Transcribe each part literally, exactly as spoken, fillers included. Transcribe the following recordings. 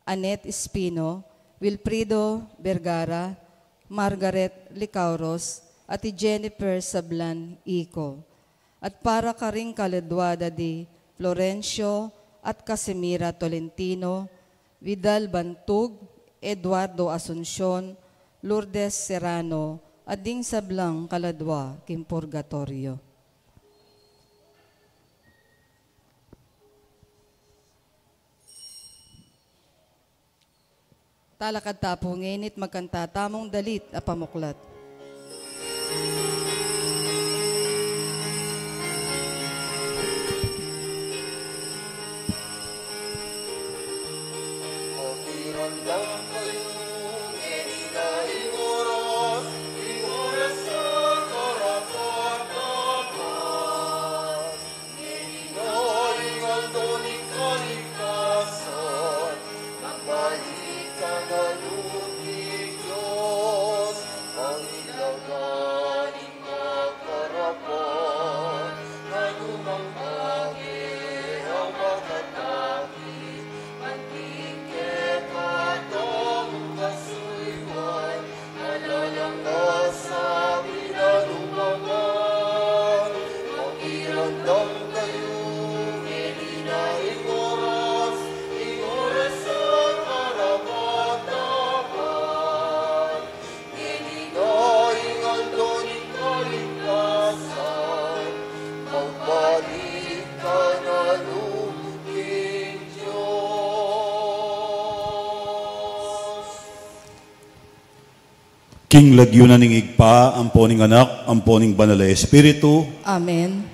Annette Espino, Wilfrido Vergara, Margaret Licauros, at i Jennifer Sablan Ico. At para karing kaladwa da di Florencio at Casimira Tolentino, Vidal Bantug, Eduardo Asuncion, Lourdes Serrano, at ding sablang kaladwa king purgatorio. Talakad ta pu ngeni at magkanta tamung dalit a pamuklat. King lagyu na ning Ibpa, ampo ning Anak, ampo ning Banal a Espiritu. Amen.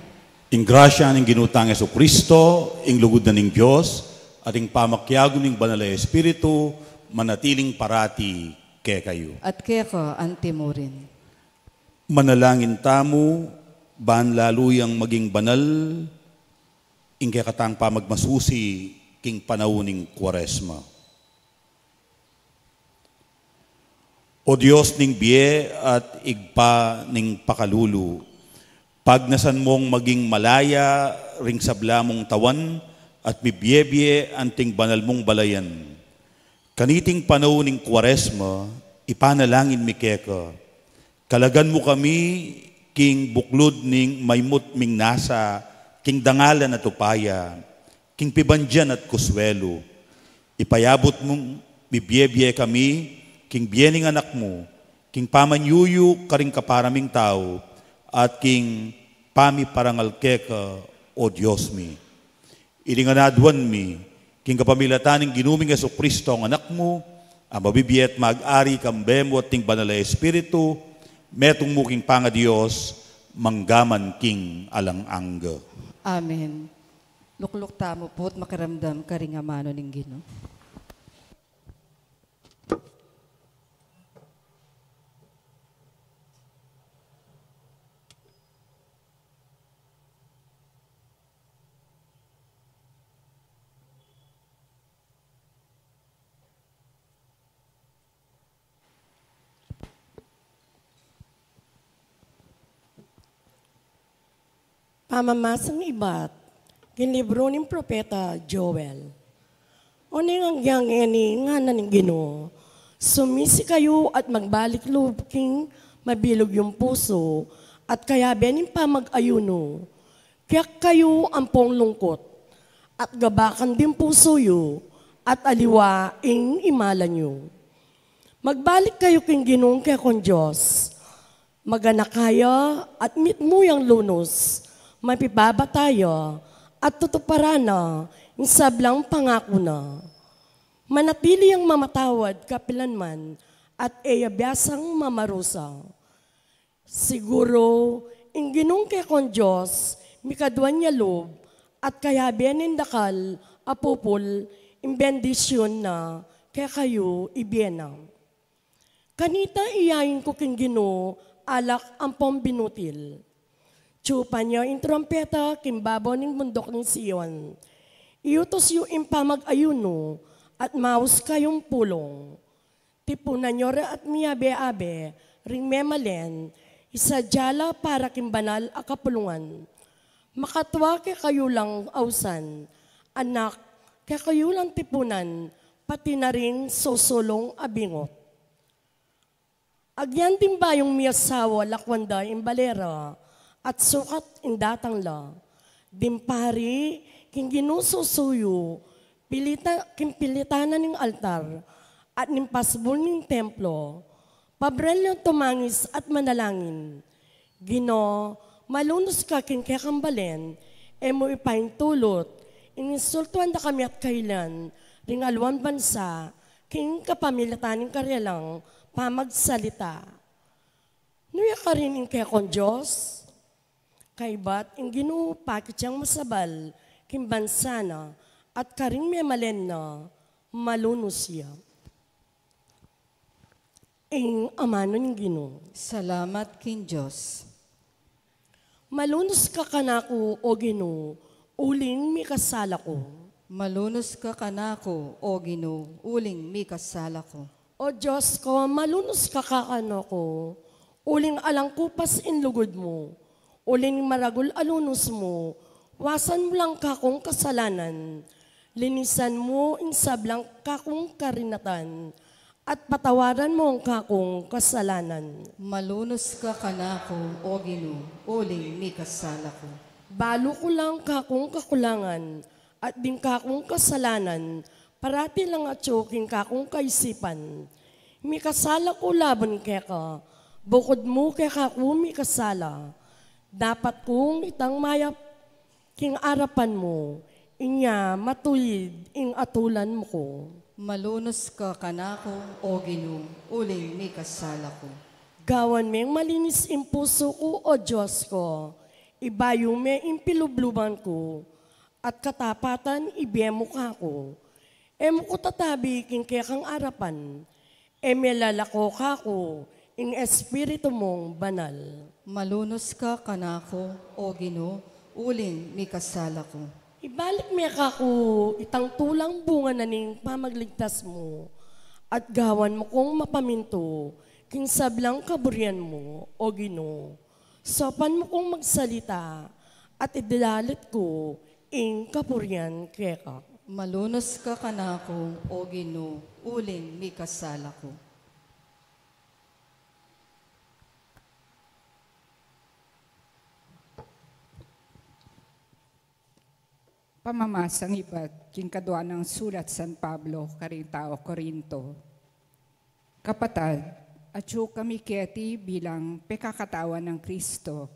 Ing grasya ning Ginu tang Jesucristo, ing lugud na ning Dios, at ing pamakiagum ning Banal a Espiritu, manatiling parati kekayu. At keka antimurin. Manalangin tamu, ban lalu yang maging banal ing kekatang pamagmasusi king panaun ning Kuaresma. O Dios ning bie at Ibpa ning pakalulu, pagnasan mong maging malaya ring sabla mong tawan at mibie-bie anting banal mong balayan. Kaniting panaun ning Kuaresma, ipanalangin mi keka, kalagan mu kami king buklud ning maymut ming nasa king dangalan at upaya, king pibandian at kuswelu. Ipayabut mung mibie-bie kami king bie ning Anak mu, king pamanyuyuk karing kapara ming tau, at king pamiparangal keka, O Dios mi. Iti ngan aduan mi, king kapamilatan ning Ginu ming Jesucristo, ang Anak mu, a mabibie at mag-ari kambe mu at ning Banal a Espiritu, metung mu king pangaDios, mangga man king alang angga. Amen. Lukluk tamu pu at makiramdam karing amanu ning Ginu. Pamamasang ibat king libru ning propeta Joel. O neng anggyang ngeni, ngana ning Ginu, sumisi kayu at magbalik lub king mabilug yung pusu at kayabe ning pamag-ayunu. Kiyat kayu ampong lungkut at gabakan ding pusu yu at aliwa ing imalan yu. Magbalik kayu king Ginung kekong Dios. Maganak kaya at mitmu yang lunus, mapibabata ya at tutuparan na ing sablang pangaku na. Manatili yang mamatawad kapilanman at e ya biasang mamarusa. Siguru, ing Ginung kekong Dios, mikaduan ya lub at kayabe ning dakal a pupul ing bendisyun na kekayu ibie na. Kanita iyain ku king Ginu alak ampong binutil. Tsupan ya ing trumpeta king babo ning bunduk ning Sion. Iutus yu ing pamag-ayunu at maus kayung pulung. Tipunan yu ra at miyabe-abe ring memalen, isadya la para king banal a kapulungan. Makatua kekayu lang ausan, anak, kekayu lang tipunan, pati na ring susulung a bingut. Agyan ding bayung miyasawa, lakwan da ing bale ra, at sukat ing datang la. Ding pari, king Ginu susuyu, pilita, king pilitan na ning altar, at ning pasbul ning templo, pabrel yang tumangis at manalangin. Ginu, malunus ka king kekang balen, e mu ipaintulut, ing insultuan da kami at kailan, ring aliwang bansa, king kapamilatan ning karelang pamagsalita. Nu ya karin ing kekong Dios? Kaybat ing Ginu pakit yang masabal king bansa na, at karing memalen na, malunus ya. Ing amanu ning Ginu. Salamat king Dios. Malunus ka kanaku, O Ginu, uling mikasala ku. Malunus ka kanaku, O Ginu, uling mikasala ku. O Dios ku, malunus ka kanaku, uling alang kupas ing lugud mu, uling maragul a lunus mu, wasan mu lang kakung kasalanan, linisan mu ing sablang kakung karinatan, at patawaran mu ing kakung kasalanan. Malunus ka kanaku, O Ginu, uling mikasala ku. Balu ku lang kakung kakulangan, at ding kakung kasalanan, parati lang atyu king kakung kaisipan. Mikasala ku laban keka, bukud mu keka ku mikasala. Dapat kung itang mayap king arapan mu, inya matuwid ing atulan mu ku. Malunus ka kanaku, O Ginu, uling mikasala ku. Gawan meng malinis ing pusu ku, O Dios ku, ibayu me ing pilubluban ku, at katapatan ibie mu kaku. E mu ku tatabi king kekang arapan, e melalako kaku ing Espiritu mung banal. Malunus ka kanaku, O Ginu, uling mikasala ku. Ibalik me kaku itang tulang bunga na ning pamagligtas mu, at gawan mu kung mapamintu king sablang kaburian mu, O Ginu. Saupan mu kung magsalita, at idalit ku ing kapurian keka. Malunus ka kanaku, O Ginu, uling mikasala ku. Pamamasang ibat king kadua nang sulat San Pablo karing tau Corinto. Kapatad, atyu kami keti bilang pekakatawan nang Kristo.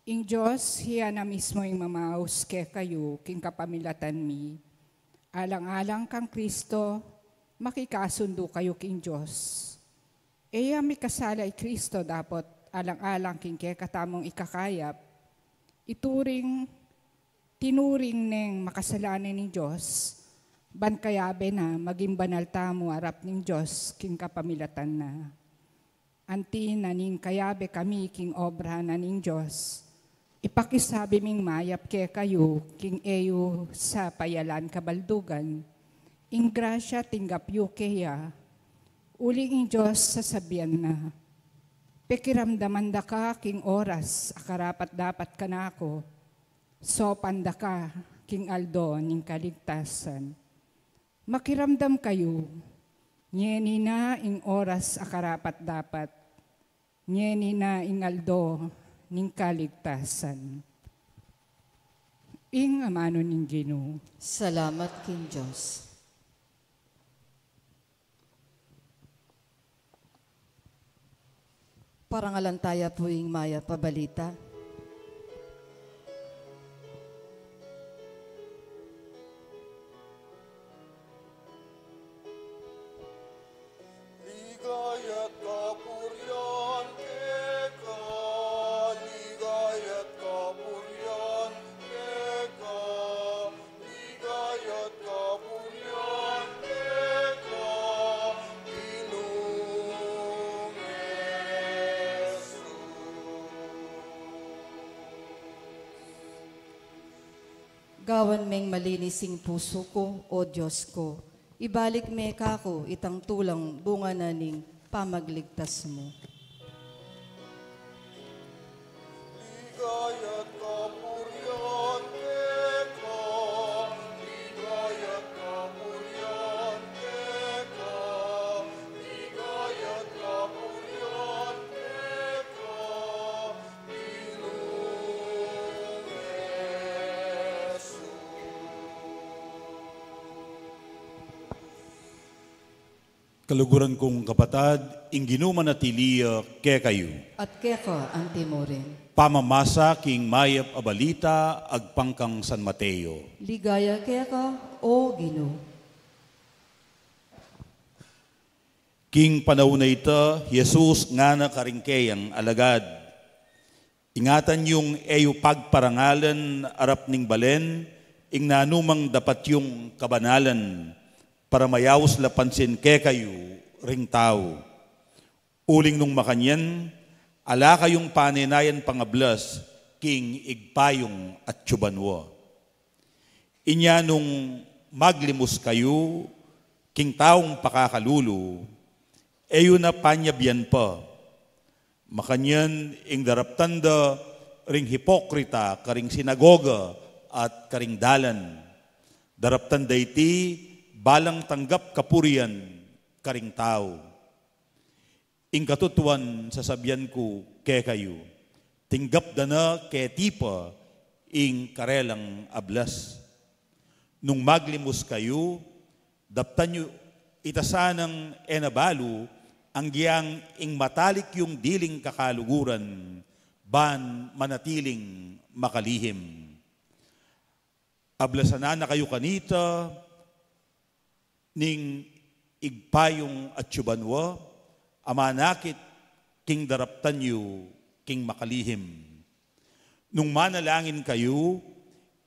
Ing Dios, hia na mismu ing mamaus kekayu king kapamilatan mi. Alang-alang kang Kristo, makikasundu kayu king Dios. E ya mikasala i Kristo dapot alang-alang king kekatamung ikakayap, ituring tinuring neng makasalanan ning Dios, ban kayabe na maging banal tamu arap ning Dios king kapamilatan na. Anti na ning kayabe kami king obra na ning Dios, ipakisabi ming mayap kekayu king e yu sa payalan kabaldugan, ing grasya tinggap yu keya, uling ing Dios sasabian na, pekiramdaman da ka king oras a karapat-dapat kanaku, saupan da ka king aldo ning kaligtasan. Makiramdam kayu, ngeni na ing oras a karapat-dapat, ngeni na ing aldo ning kaligtasan. Ing amanu ning Ginu. Salamat king Dios. Parangalan taya pu ing mayap a balita. Ligaya't kapurian keka, ligaya't kapurian keka, ligaya't kapurian keka, Ginung Jesus. Gawan meng malinis ing pusu ku, O Dios ku, ibalik me kaku itang tulang bunga na ning pamagligtas mu. Ligaya't kapurian keka, ligaya't kapurian Kaluguran kung kapatad, ing Ginu manatili ya kekayu. At keka antimurin. Pamamasa king mayap a balita agpang kang San Mateo. Ligaya keka, O Ginu. King panaun a ita, Jesus ngana karing keyang alagad, "Ingatan yung e yu pagparangalan arap ning balen ing nanumang dapat yung kabanalan, para mayaus la pansin kekayu ring tau. Uling nung makanyan, ala kayung panenayan pangablas king Ibpa yung atsu banua. Inya nung maglimus kayu king taung pakakalulu, e yu na panyabian pa. Makanyan ing daraptan da ring hipokrita karing sinagoga at karing dalan. Daraptan da iti balang tanggap kapurian karing tau. Ing katutuan sasabian ku kekayu, tinggap da na keti pa ing karelang ablas. Nung maglimus kayu, daptan yu ita sanang e na balu, anggiang ing matalik yung diling kakaluguran, ban manatiling makalihim. Ablasan na kayu kanita ning Ibpa yung atsu banua, a manakit king daraptan yu king makalihim. Nung manalangin kayu,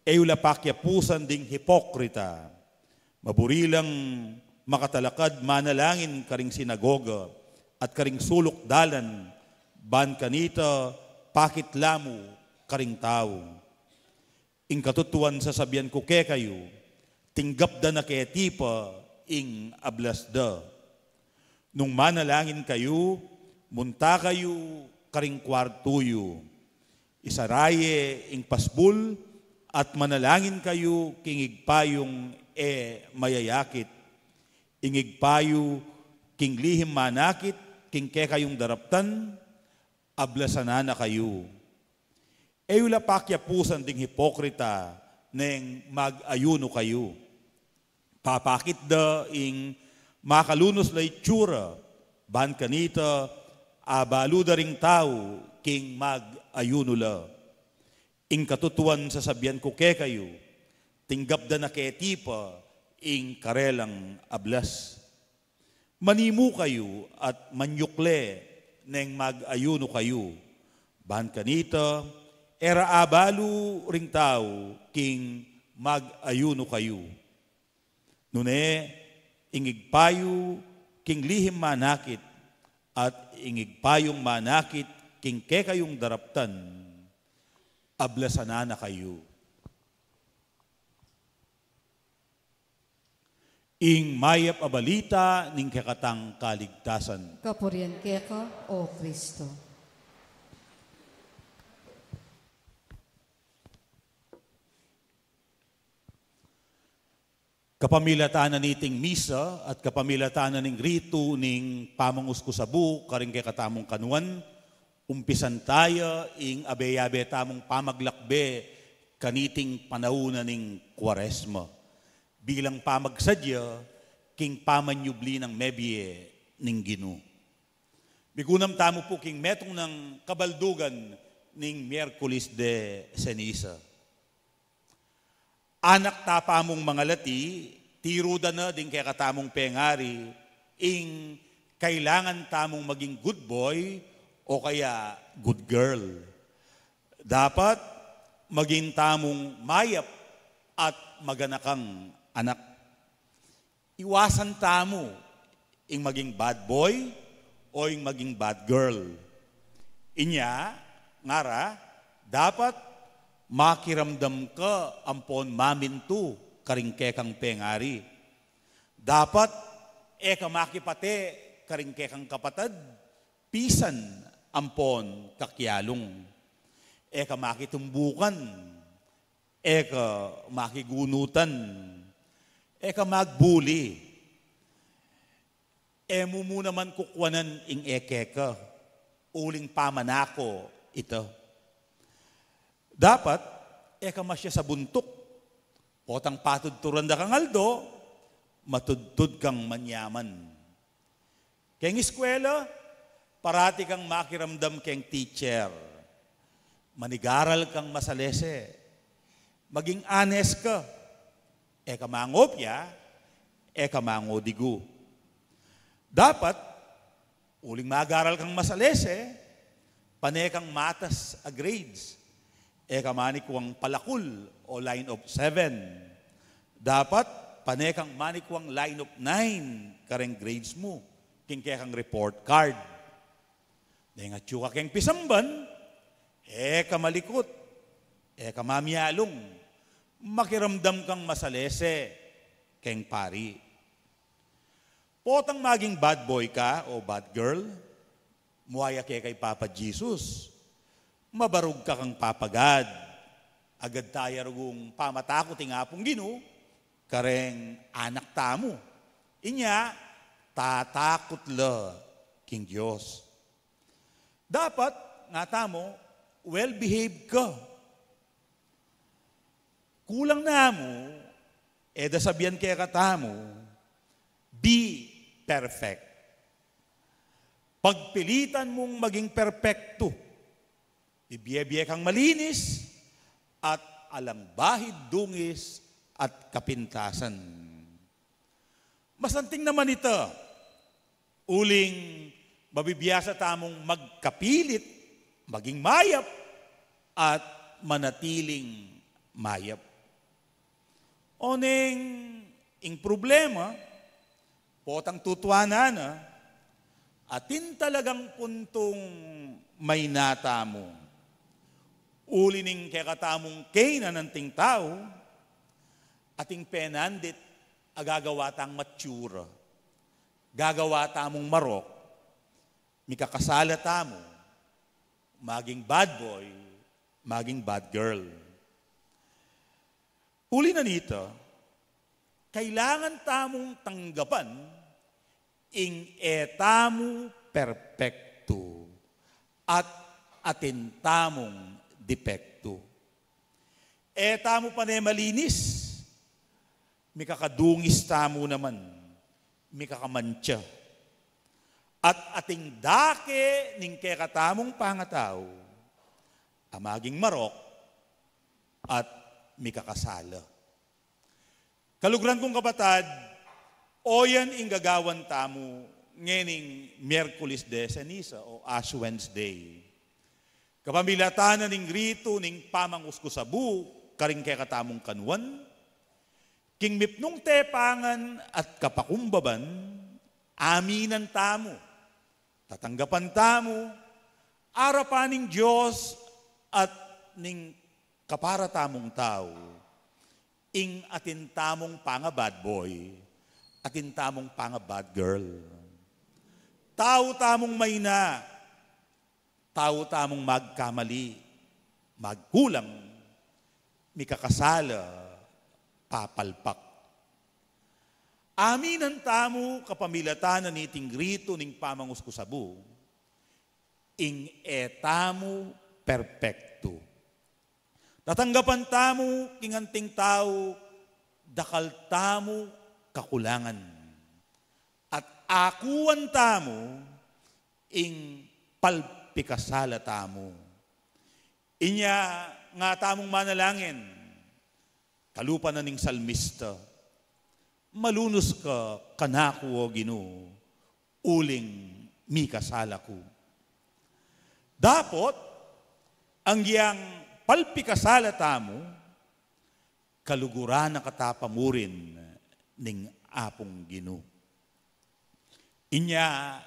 e yu la pakiapusan ding hipokrita. Maburi lang makatalakad manalangin karing sinagoga at karing suluk dalan, ban kanita pakit la mu karing tau. Ing katutuan sasabian ku kekayu, tinggap da na keti pa ing ablas da. Nung manalangin kayu, munta kayu karing kuartu yu. Isara ye ing pasbul at manalangin kayu king Ibpa yung e mayayakit. Ing Ibpa yu king lihim manakit king kekayung daraptan, ablasan na kayu. E yu la pakiapusan ding hipokrita neng mag-ayunu kayu. Papakit da ing makalunus la itsura, ban kanita abalu da ring tau king mag-ayunu la. Ing katutuan sasabian ku kekayu, tinggap da na keti pa ing karelang ablas. Manimu kayu at manyukle neng mag-ayunu kayu, ban kanita e ra abalu ring tau king mag-ayunu kayu. Nune, ing Ibpa yu king lihim manakit at ing Ibpa yung manakit king kekayung daraptan, ablasan na kayu. Ing mayap a balita ning kekatang kaligtasan. Kapurian keka, O Kristo. Kapamilatan na niting misa at kapamilatan na ning ritu ning pamangus ku sabu karing kekatamung kanuan, umpisan taya ing abe-abe tamung pamaglakbe kaniting panaun na ning Kuaresma, bilang pamagsadya king pamanyubli nang mebie ning Ginu. Migunam tamu pu king metung nang kabaldugan ning Miyerkules de Ceniza. Anak tapa mung mangalati, tiru da na ding kekatamung pengari, ing kailangan tamung maging good boy o kaya good girl. Dapat maging tamung mayap at maganakang anak. Iwasan tamu ing maging bad boy o ing maging bad girl. Inya, ngara, dapat makiramdam ka ampon mamintu karing kekang pengari. Dapat e ka makipate karing kekang kapatad, pisan ampon kakialung. E ka makitumbukan, e ka makigunutan, e ka magbuli. E mu mu naman kukuanan ing e keka, uling pamanako ita. Dapat e ka masya sa buntuk, potang patudturan da kang aldo, matudtud kang manyaman. Keng eskwela, parati kang makiramdam keng teacher. Manigaral kang masalese. Maging honest ka. E ka mangopya, e ka mangodigu. Dapat, uling magaral kang masalese, pane kang matas a grades. E ka manikuang palakul o line of seven. Dapat, pane kang manikuang line of nine kareng grades mu, king kekang report card. Deng atyu ka keng pisamban, e ka malikut, e ka mamialung, makiramdam kang masalese keng pari. Potang maging bad boy ka o bad girl, muaya ke kay Papa Jesus. Mabarug ka kang Papa God. Agad ta ya rugung pamatakut ing Apung Ginu kareng anak tamu. Inya, tatakut la king Dios. Dapat, nga tamu, well-behaved ka. Kulang namu, e da sabian kekatamu, be perfect. Pagpilitan mung maging perpektu. Bibie-bie kang malinis at alang bahid, dungis at kapintasan. Masanting naman ita, uling mabibiasa tamung magkapilit, maging mayap, at manatiling mayap. Oneng ing problema, potang tutuanan na, atin talagang puntung maina tamu. Uli ning kekatamung kaynan anting tau, ating penandit a gagawa tang mature, gagawa tamung marok, mikakasala tamu, maging bad boy, maging bad girl. Uli na nita, kailangan tamung tanggapan ing e tamu perpektu at atin tamung depektu. E tamu pane malinis, mikakadungis tamu naman, mikakamantsa. At ating dake ning kekatamung pangatau a maging marok at mikakasala. Kaluguran kung kapatad, oyan ing gagawan tamu ngening Miyerkules de Ceniza o Ash Wednesday. Kapamilatan na ning ritu ning pamanguskus abu karing kekatamung kanuan, king mipnung tepangan at kapakumbaban, aminan tamu, tatanggapan tamu, arapan ning Dios at ning kapara tamung tau, ing atin tamung panga-bad boy, atin tamung panga-bad girl. Tau tamung maina, tau tamung magkamali, magkulang, mikakasala, papalpak. Aminan tamu kapamilatan na niting ritu ning pamanguskus abu, ing e tamu perpektu. Tatanggapan tamu king anting tau, dakal tamu kakulangan. At akuan tamu ing palpikasala tamu. Inya nga tamung manalangin, kalupa na ning salmista, "Malunus ka kanaku, O Ginu, uling mikasala ku." Dapot, anggiang palpikasala tamu, kaluguran na kata pa murin ning Apung Ginu. Inya,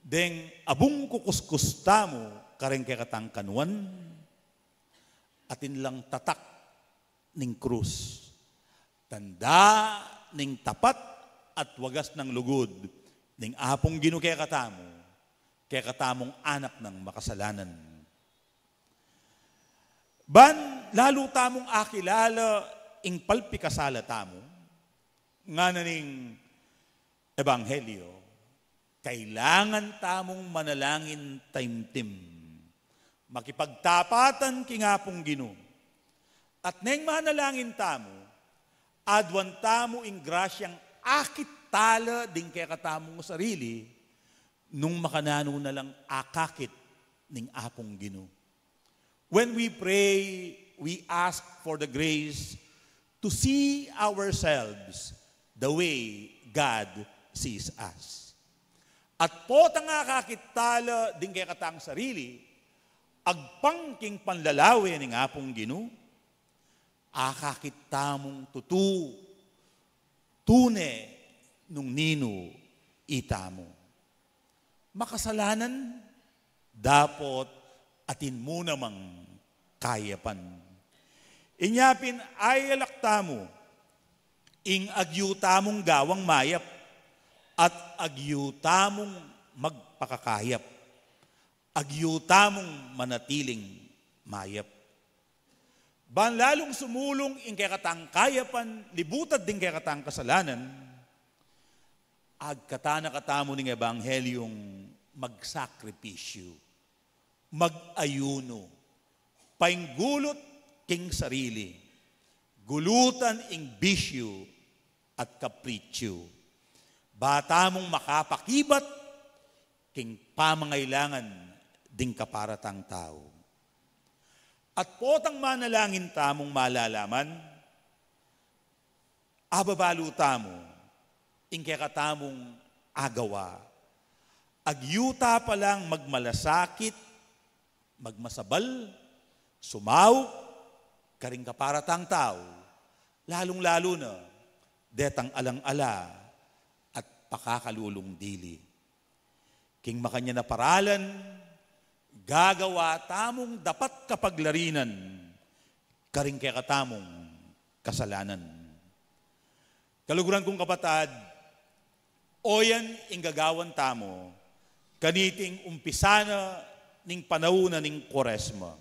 deng abung kukuskus tamu kareng kekatang kanuan, atin lang tatak ning krus, tanda ning tapat at wagas nang lugud ning Apung Ginu kekatamu, kekatamung anak nang makasalanan. Ban lalu tamung akilala ing palpikasala tamu, ngana ning Ebanghelyo, kailangan tamung manalangin taimtim. Makipagtapatan king Apung Ginu. At neng manalangin tamu, aduan tamu ing grasyang akit tala ding kekatamung sarili, nung makananu na lang akakit ning Apung Ginu. When we pray, we ask for the grace to see ourselves the way God sees us. At potang akakit tala ding kekatang sarili, agpang king panlalawe ning Apung Ginu, akakit tamung tutu, tune nung ninu itamu. Makasalanan, dapot atin mu namang kayapan. Inya pin ayalak tamu, ing agyu tamung gawang mayap, at agyu tamung magpakakayap, agyu tamung manatiling mayap. Ban lalung sumulung ing kekatang kayapan, libutad ding kekatang kasalanan, agkatan na katamu ning Ebanghelyung magsakripisyu, mag-ayunu, painggulut king sarili, gulutan ing bisyu at kapritsu, ba tamung makapakibat king pamangailangan ding kapara tang tau. At potang manalangin tamung malalaman, ababalu tamu ing kekatamung agawa. Agyu ta palang magmalasakit, magmasabal, sumaup karing kapara tang tau, lalung-lalu na detang alang-ala at pakakalulung dili. King makanyan a paralan, gagawa tamung dapat kapaglarinan karing kekatamung kasalanan. Kaluguran kung kapatad, oyan ing gagawan tamu kaniting umpisa na ning panaun na ning Kuaresma.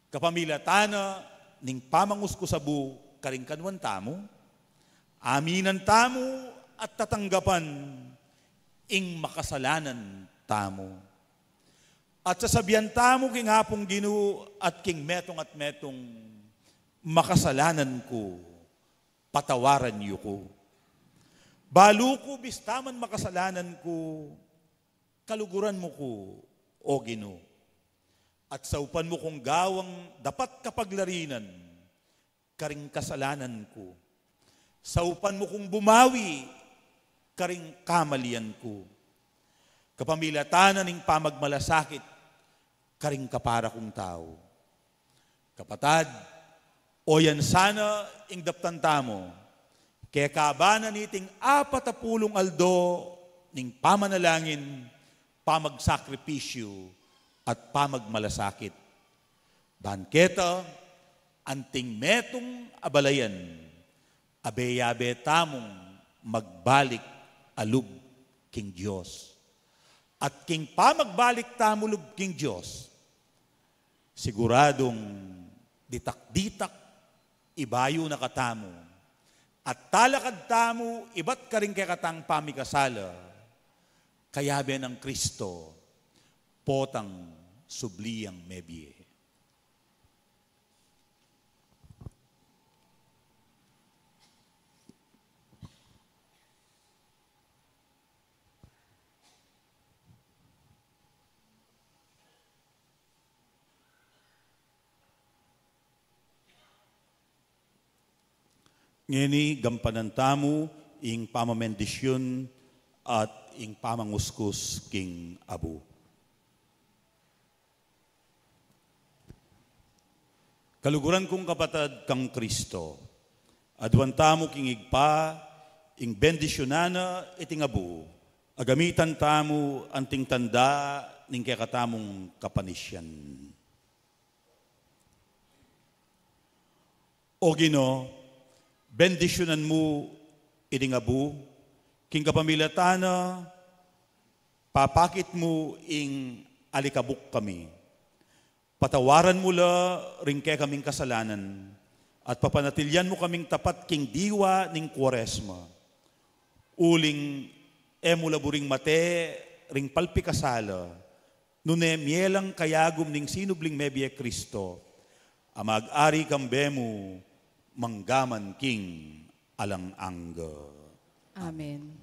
Kapamilatan na ning pamanguskus abu karing kanuan tamu, aminan tamu at tatanggapan ing makasalanan tamu. At sasabian tamu king Apung Ginu at king metung at metung, makasalanan ku, patawaran yu ku. Balu ku bista man makasalanan ku, kaluguran mu ku, O Ginu. At saupan mu kung gawang dapat kapaglarinan karing kasalanan ku. Saupan mu kung bumawi karing kamalian ku. Kapamilatan na ning pamagmalasakit karing kapara kung tau. Kapatad, oyan sana ing daptan tamu, kekaba na niting apat a pulung aldo ning pamanalangin, pamagsakripisyu, at pamagmalasakit. Ban keta, anting metung a balayan, abe-abe tamung magbalik a lub king Dios. At king pamagbalik tamu lub king Dios, siguradung ditak-ditak ibayu na katamu, at talakad tamu ibat karing kekatang pamikasala, kayabe nang Kristo, potang subli yang mebie. Ngeni, gampanan tamu ing pamabendisyun at ing pamanguskus king abu. Kaluguran kung kapatad kang Kristo, aduan tamu king Ibpa ing bendisyunan na iting abu, a gamitan tamu anting tanda ning kekatamung kapanisian. O Ginu, bendisyunan mu iting abu, king kapamilatan na papakit mu ing alikabuk kami. Patawaran mu la ring kekaming kasalanan, at papanatilian mu kaming tapat king diwa ning Kuaresma. Uling e mu la buring mate ring palpikasala, nune mie lang kayagum ning sinubling mebie Kristo, a mag-ari kambe mu manggaman king alang angga. Amen.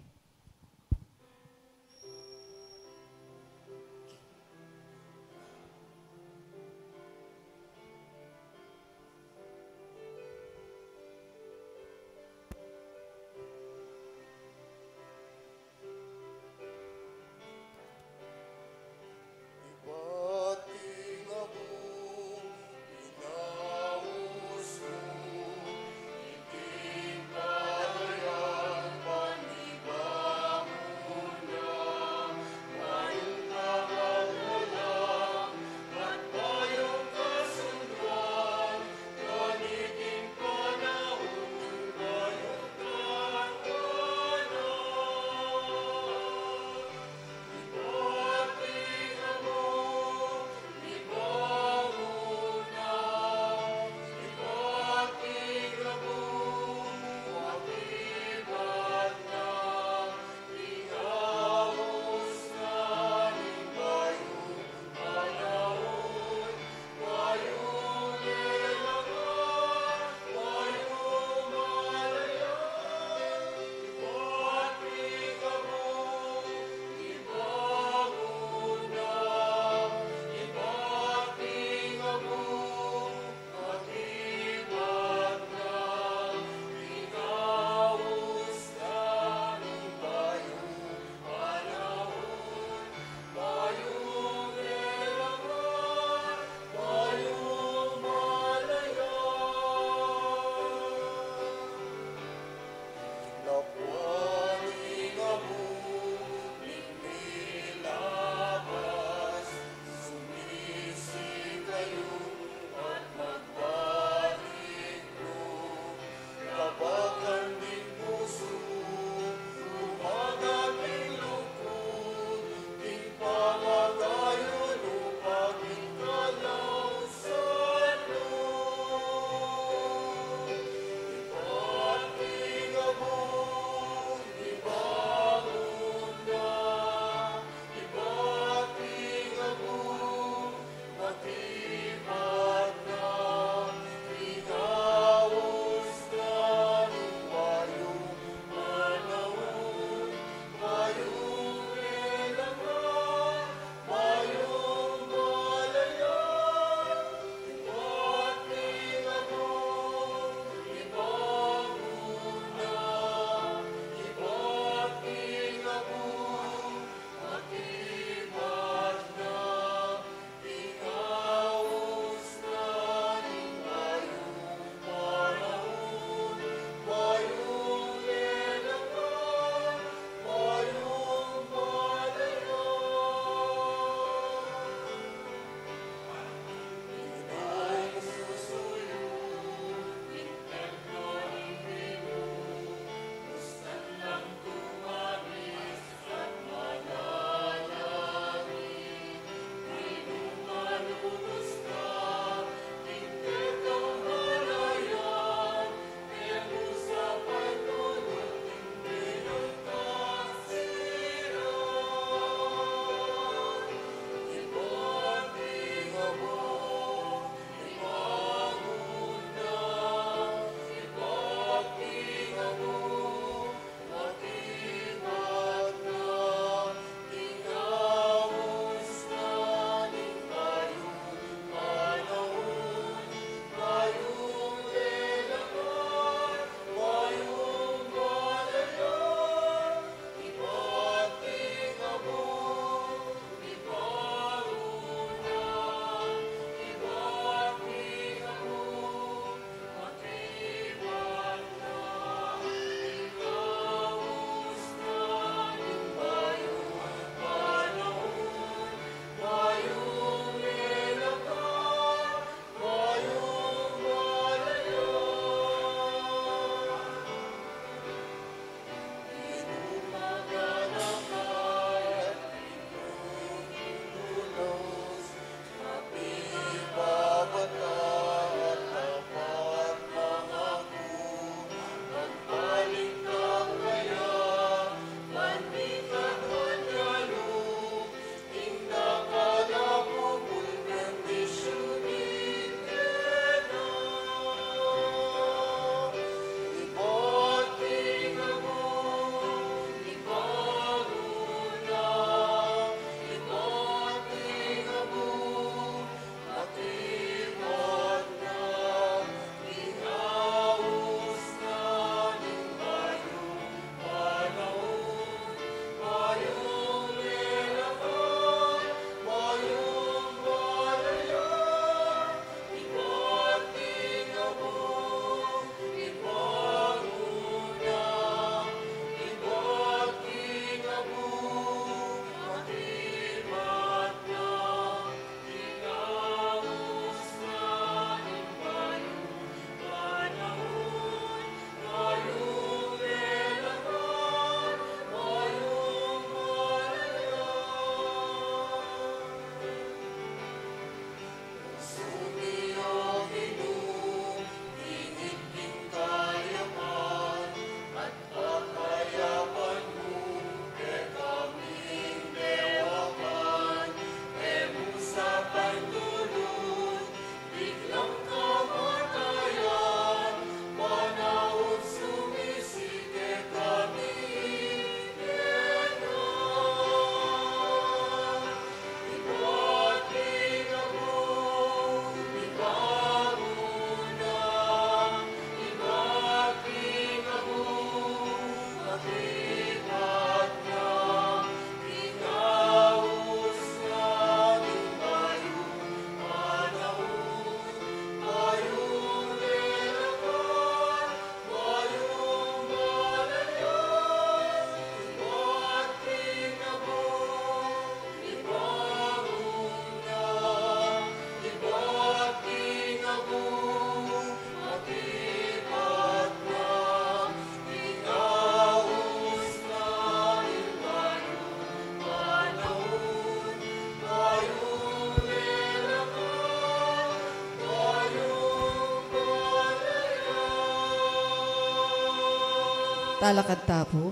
Talakad ta pu.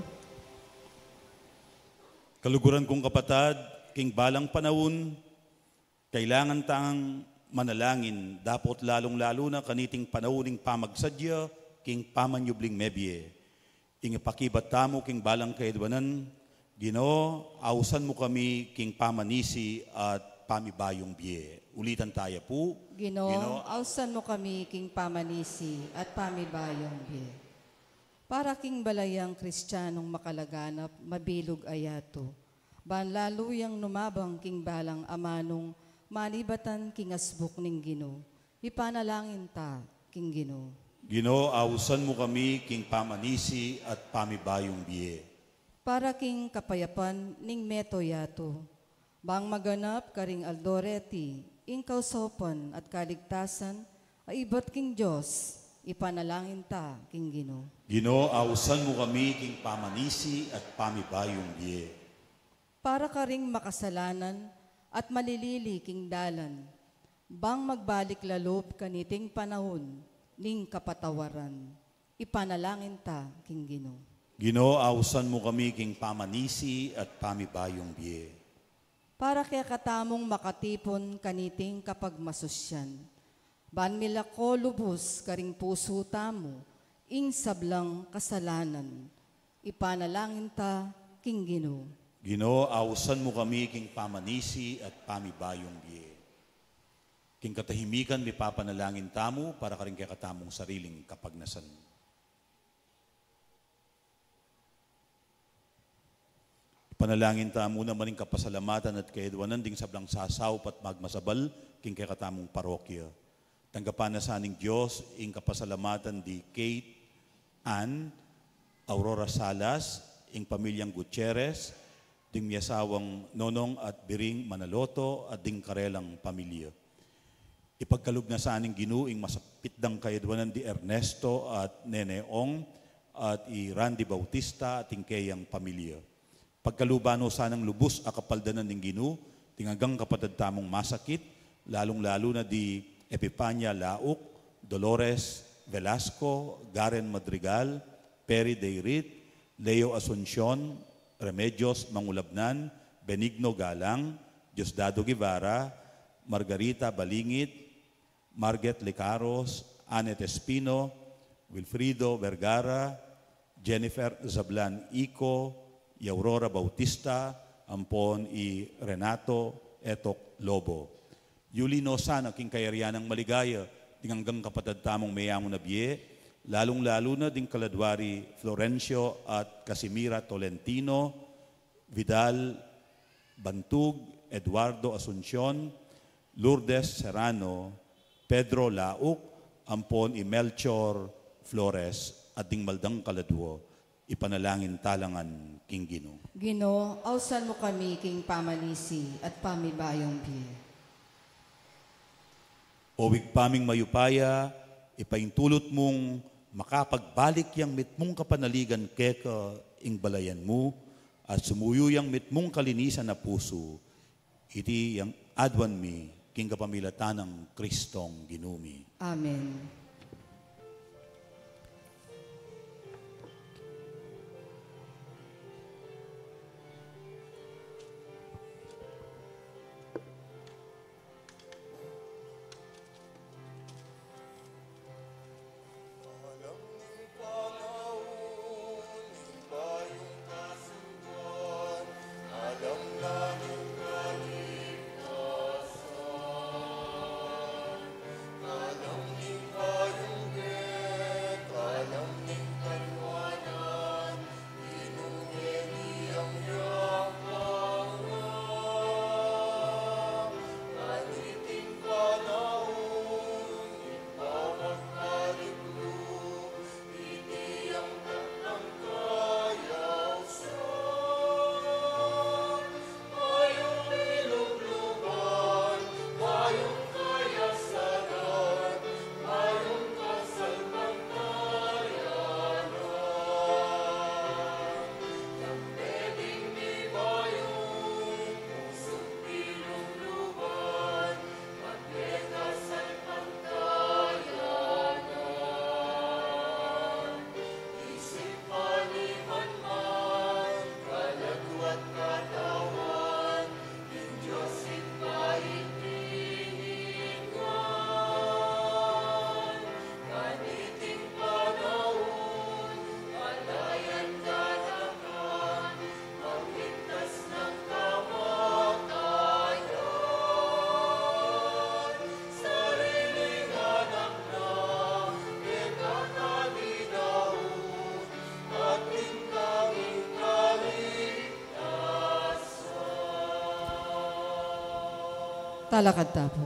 Kaluguran kung kapatad, king balang panaun, kailangan tang manalangin, dapot lalung-lalu na kaniting panaun ning pamagsadya king pamanyubling mebie. Ing ipakibat tamu king balang kaedwanan, Ginu, ausan mu kami king pamanisi at pamibayung bie. Ulitan taya pu. Ginu, Ginu, ausan mu kami king pamanisi at pamibayung bie. Para king balayang Kristianong makalaganap, mabilug a yatu. Ban lalu yang numabang king balang amanung manibatan king asbuk ning Ginu. Ipanalangin ta king Ginu. Ginu, ausan mu kami king pamanisi at pamibayung bie. Para king kapayapan ning meto yatu. Bang maganap karing aldo reti, ing kausapan at kaligtasan, a ibat king Dios, ipanalangin ta king Ginu. Ginu, ausan mu kami king pamanisi at pamibayung bie. Para karing makasalanan at malilili king dalan, bang magbalik lalup kaniting panaun ning kapatawaran, ipanalangin ta king Ginu. Ginu, ausan mu kami king pamanisi at pamibayung bie. Para kekatamung makatipun kaniting kapagmasusyan, ban milako lubus karing pusu tamu ing sablang kasalanan, ipanalangin ta king Ginu. Ginu, ausan mu kami king pamanisi at pamibayung bie. King katahimikan, mipapanalangin tamu para karing kekatamung sariling kapagnasan. Ipanalangin tamu naman ing kapasalamatan at kaedwanan ding sablang sasaup at magmasabal king kekatamung parokya. Tanggapan na sa ning Dios ing kapasalamatan di Kate Ann, Aurora Salas, ing pamilyang Gutierrez, ding miasawang Nonong at Biring Manaloto, at ding karelang pamilya. Ipagkalub na sa ning Ginu ing masapit dang kaedwanan di Ernesto at Nene Ong, at i Randy Bautista at ing keyang pamilya. Pagkaluban no sanang lubus a kapaldanan ning Ginu, ding anggang kapatad tamung masakit, lalung-lalu na di Epipania Lauk, Dolores Velasco, Garen Madrigal, Perry Dayrit, Leo Asuncion, Remedios Mangulabnan, Benigno Galang, Diosdado Guevara, Margarita Balingit, Marget Licaros, Anet Espino, Wilfrido Vergara, Jennifer Zablan Ico, i Aurora Bautista, ampon i Renato Etok Lobo. Yuli no sana king kayarian nang maligaya ding anggang kapatad tamung meyamu na bie, lalung-lalu na ding kaladwa ri Florencio at Casimira Tolentino, Vidal Bantug, Eduardo Asuncion, Lourdes Serrano, Pedro Lauk, ampon i Melchor Flores, at ding maldang kaladwa, ipanalangin ta la ngan king Ginu. Ginu, ausan mu kami king pamanisi at pamibayung bie. O Ibpa ming mayupaya, ipaintulut mung makapagbalik yang mitmung kapanaligan keka ing balayan mu, at sumuyu yang mitmung kalinisan a pusu. Iti yang aduan mi king kapamilatan nang Kristong Ginu mi. Amen. Talakad ta pu.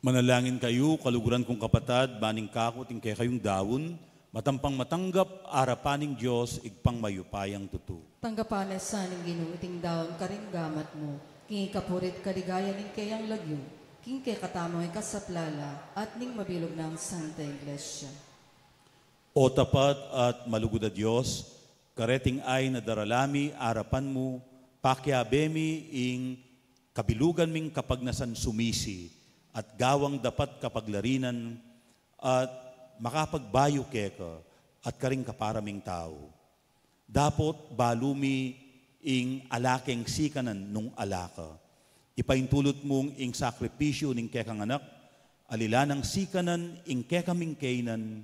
Manalangin kayu, kaluguran kung kapatad, ban ing kaku at ing kekayung daun, matampang matanggap arapan ning Dios, Ibpang mayupayang tutu. Tanggapan na sa ning Ginu iting daun karing gamat mu, king ikapuri't kaligayan ning keyang lagyu, king kekatamung ikasaplala, at ning mabilug nang Santa Iglesia. O tapat at malugud a Dios, kareting ain a darala mi arapan mu, pakiabe mi ing kabilugan ming kapagnasan sumisi, at gawang dapat kapaglarinan, at makapagbayu keka, at karing kapara ming tau. Dapot balu mi ing ala keng sikanan nung ala ka. Ipaintulut mung ing sakripisyu ning kekang anak, alilan nang sikanan ing kekaming kainan,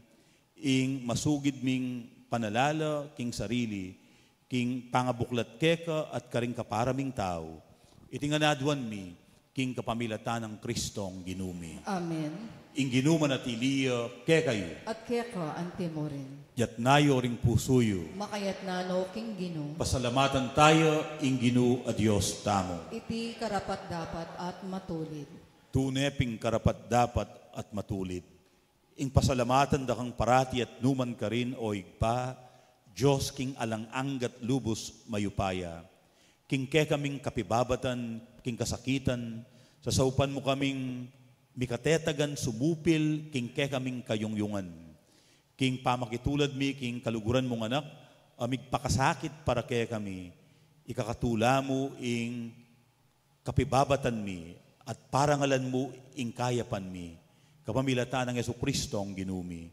ing masugid ming panalala king sarili, king pangabuklat keka at karing kapara ming tau. Iti ngan aduan mi, king kapamilatan nang Kristong Ginu mi. Amen. Ing Ginu manatili ya kekayu. At keka anti mu rin. Yatna yu ring pusu yu. Makayatna no king Ginu. Pasalamatan taya ing Ginu a Dios tamu. Iti karapat-dapat at matulid. Tune pin karapat-dapat at matulid. Ing pasalamatan da kang parati at nukarin man, O Ibpa, Dios king alang angga at lubus mayupaya. King kekaming kapibabatan, king kasakitan, sasaupan mu kaming mikatetagan sumupil king kekaming kayungyungan. King pamakitulad mi king kaluguran mung anak, a migpakasakit para kekami, ikakatula mu ing kapibabatan mi, at parangalan mu ing kayapan mi, kapamilatan nang Jesukristong Ginu mi.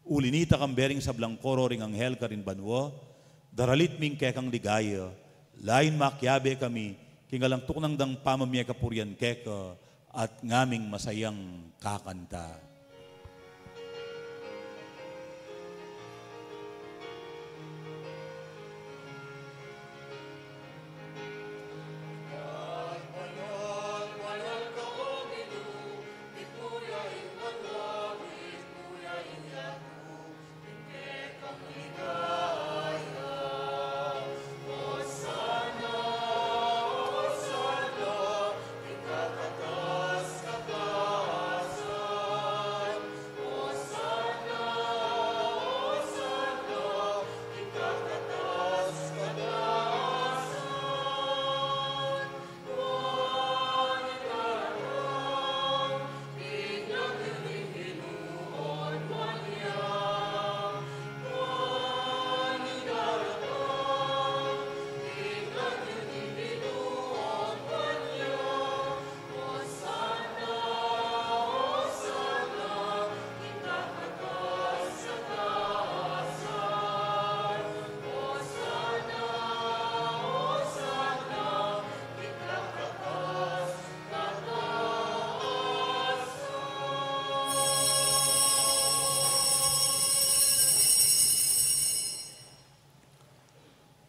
Uli nita, kambe ring sablang koro ring anghel karin banua, daralit mi ing kekang ligaya, layun makiabe kami, king alang tuknang dang pamamie kapurian keka, at ngaming masayang kakanta.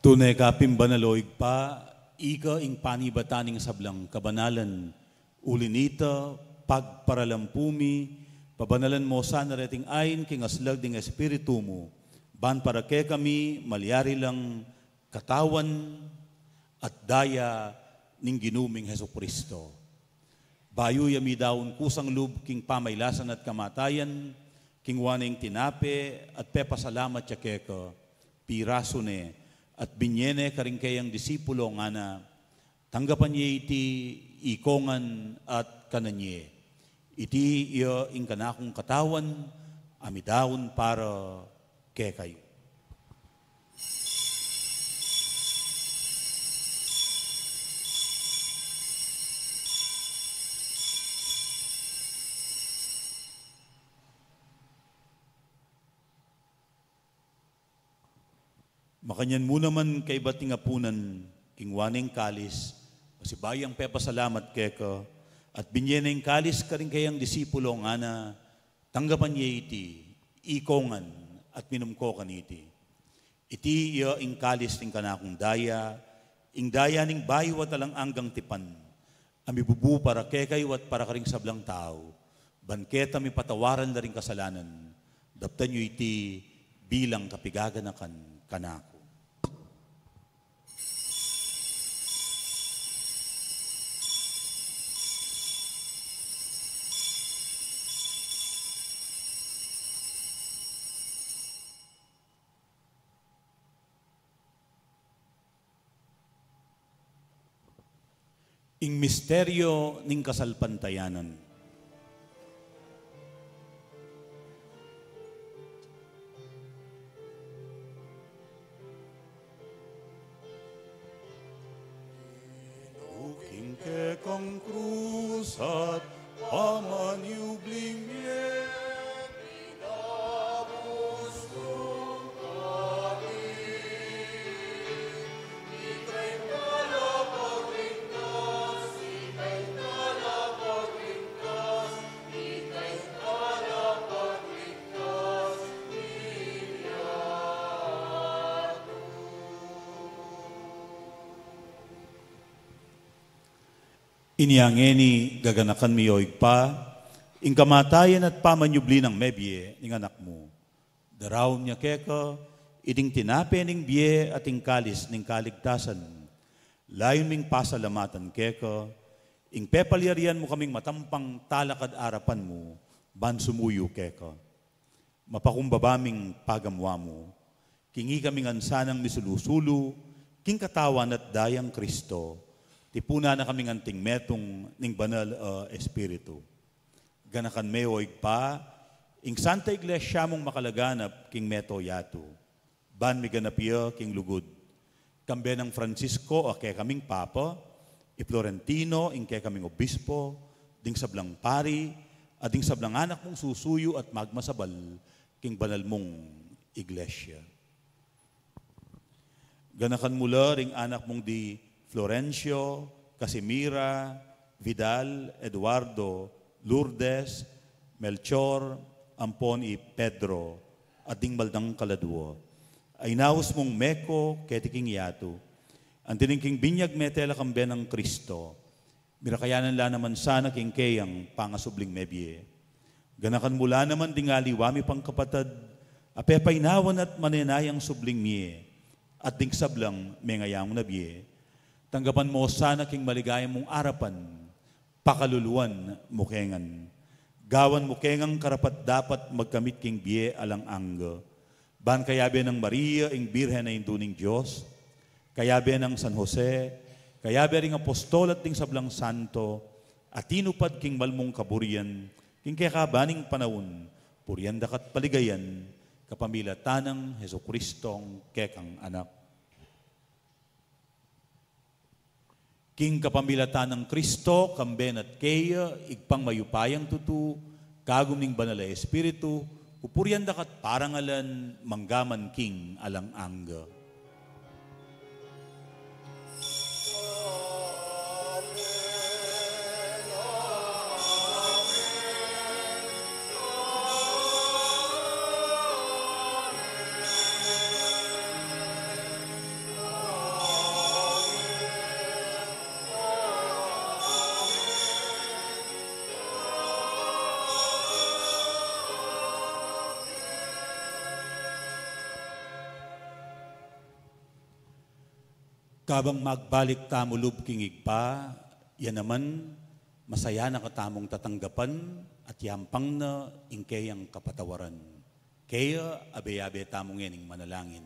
Tune ka pin banal, o Ibpa, ika ing panibatan ning sablang kabanalan. Uli nita, pagparalampu mi, pabanalan mo sana reting ain king aslag ding Espiritu mu, ban para kekami malyari lang katawan at daya ning Ginu ming Jesucristo. Bayu ya midaun kusang lub king pamailasan at kamatayan, kingwa ne ing tinape at pepasalamat ya keka, pirasu ne, at binye ne karing keyang disipulo, ngana: Tanggapan ye iti ikongan at kanan ye. Iti iya ing kanakung katawan a midaun para kekayu. Makanyan mu naman kaybat ning apunan, kingwa ne ing kalis, pasibayu yang pepasalamat keka, at binye ne ing kalis karing keyang disipulo, ngana: Tanggapan ye iti ikongan at minum ko kaniti. Iti iya ing kalis ning kanakung daya, ing daya ning bayu at alang anggang tipan, a mibubu para kekayu at para karing sablang tau, ban keta mipatawaran la ring kasalanan. Daptan yu iti bilang kapigaganakan kanaku. Ing misteryo ning kasalpantayanan. King kekang krus at pamanyubling mie, inya ngeni gaganakan mi, o Ibpa, ing kamatayan at pamanyubli nang mebie ning Anak mu. Daraun mi keka iting tinape ning bie at ing kalis ning kaligtasan. Layun ming pasalamatan keka ing pepalyarian mu kaming matampang talakad arapan mu ban sumuyu keka. Mapakumbaba ming pagamuan mu king ikami ngan sanang misulu-sulu king katawan at dayang Kristo, tipunan na kaming anting metung ning Banal a Espiritu. Ganakan me, o Ibpa, ing Santa Iglesia mung makalaganap king mabilug a yatu, ban miganap ya king lugud. Kambe nang Francisco a kekaming Papa, i Florentino ing kekaming Obispo, ding sablang pari, at ding sablang anak mung susuyu at magmasabal king banal mung Iglesia. Ganakan mu la ring anak mung di Florencio, Casimira, Vidal, Eduardo, Lourdes, Melchor, ampon i Pedro, at ding mal dang kaladua a inaus mung meko keti king yatu. Anti ning king binyag mete la kambe nang Kristo, mirakayanan la naman sana king keyang pangasubling mebie. Ganakan mu la naman ding aliwa mi pang kapatad a pepainawan at manenayang subling mie, at ding sablang mengayang na bie. Tanggapan mu sana king maligaya mung arapan, pakaluluan mu ke ngan. Gawan mu ke ngan karapat-dapat magkamit king bie alang angga. Ban kayabe nang Maria, ing Birhen a Indu ning Dios, kayabe nang San Jose, kayabe ring apostol at ding sablang santo, a tinupad king mal mung kaburian, king kekaban ning panaun, purian da ka at paligayan, kapamilatan nang Jesucristong kekang Anak. King kapamilatan nang Kristo, kambe na at keya, Ibpang mayupayang tutu, kagum ning Banal a Espiritu, pupurian da ka at parangalan, mangga man king alang angga. Kabang magbalik tamu lub king Ibpa, ya naman, masaya na katamung tatanggapan at yampang na ing keyang kapatawaran. Kaya, abe-abe tamu ngening manalangin.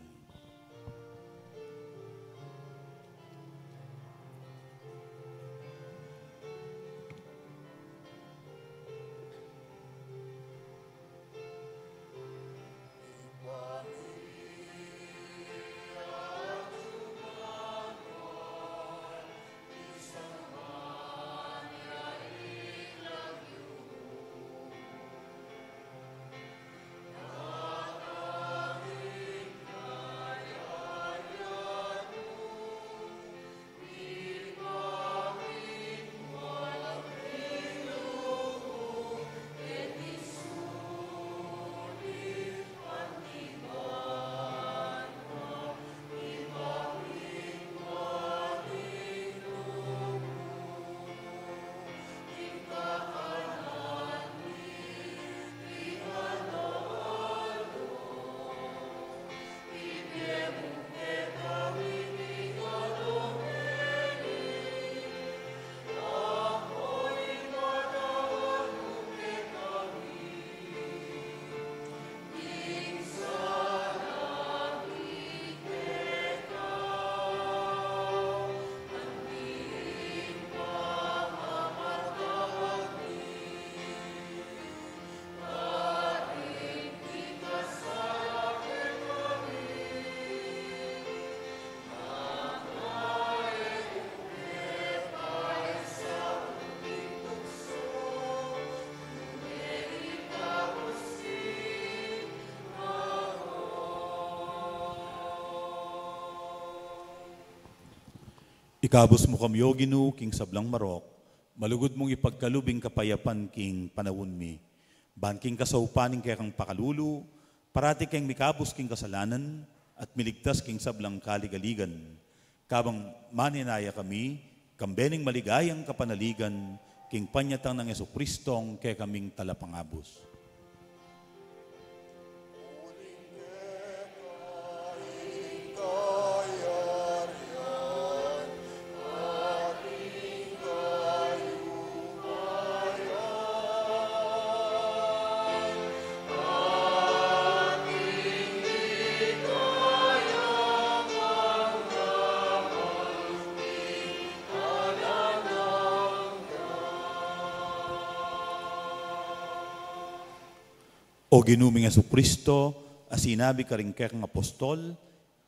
Ikabus mu kami, O Ginu, king sablang marok, malugud mung ipagkalub ing kapayapan king panaun mi. Ban king kasaupan ning kekang pakalulu, parati keng mikabus king kasalanan at miligtas king sablang kaligaligan. Kabang manenaya kami, kambe ning maligayang kapanaligan, king panyatang nang Jesucristong kekaming talapangabus. O Ginu ming Jesucristo, a sinabi karing kekang apostol,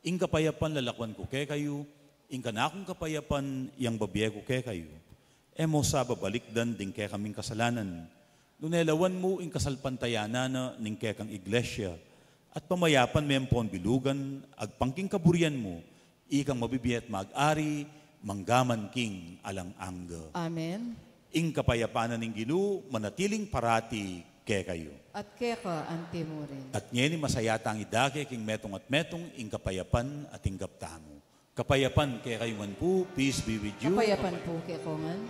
ing kapayapan lalakuan ku kekayu, ing kanakung kapayapan yang bibie ku kekayu. E mu sa babalikdan ding kekaming kasalanan, nune lawan mu ing kasalpantayanan na ning kekang iglesia, at pamayapan me ampon bilugan, agpang king kaburian mu, ikang mabibie at mag-ari, mangga man king alang angga. Amen. Ing kapayapan na ning Ginu, manatiling parati kekayu. At keka antimurin. At ngeni masaya tang idake king metung at metung, ing kapayapan a tinggap tamu. Kapayapan kekayu ngan pu, peace be with you. Kapayapan pu kekayu ngan.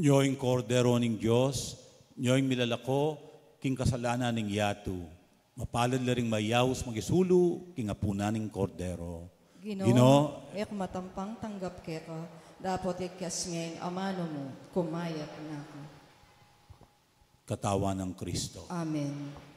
Nyo ing Kordero ning Dios, nyo ing milalako king kasalanan ning yatu. Mapalad la ring mayaus makisulu king apunan ning Kordero. Ginu, Ginu, e ku matampang tanggap keka, dapot ikyas me ing amanu mu, kumayap na ku. Katawan nang Kristo. Amen.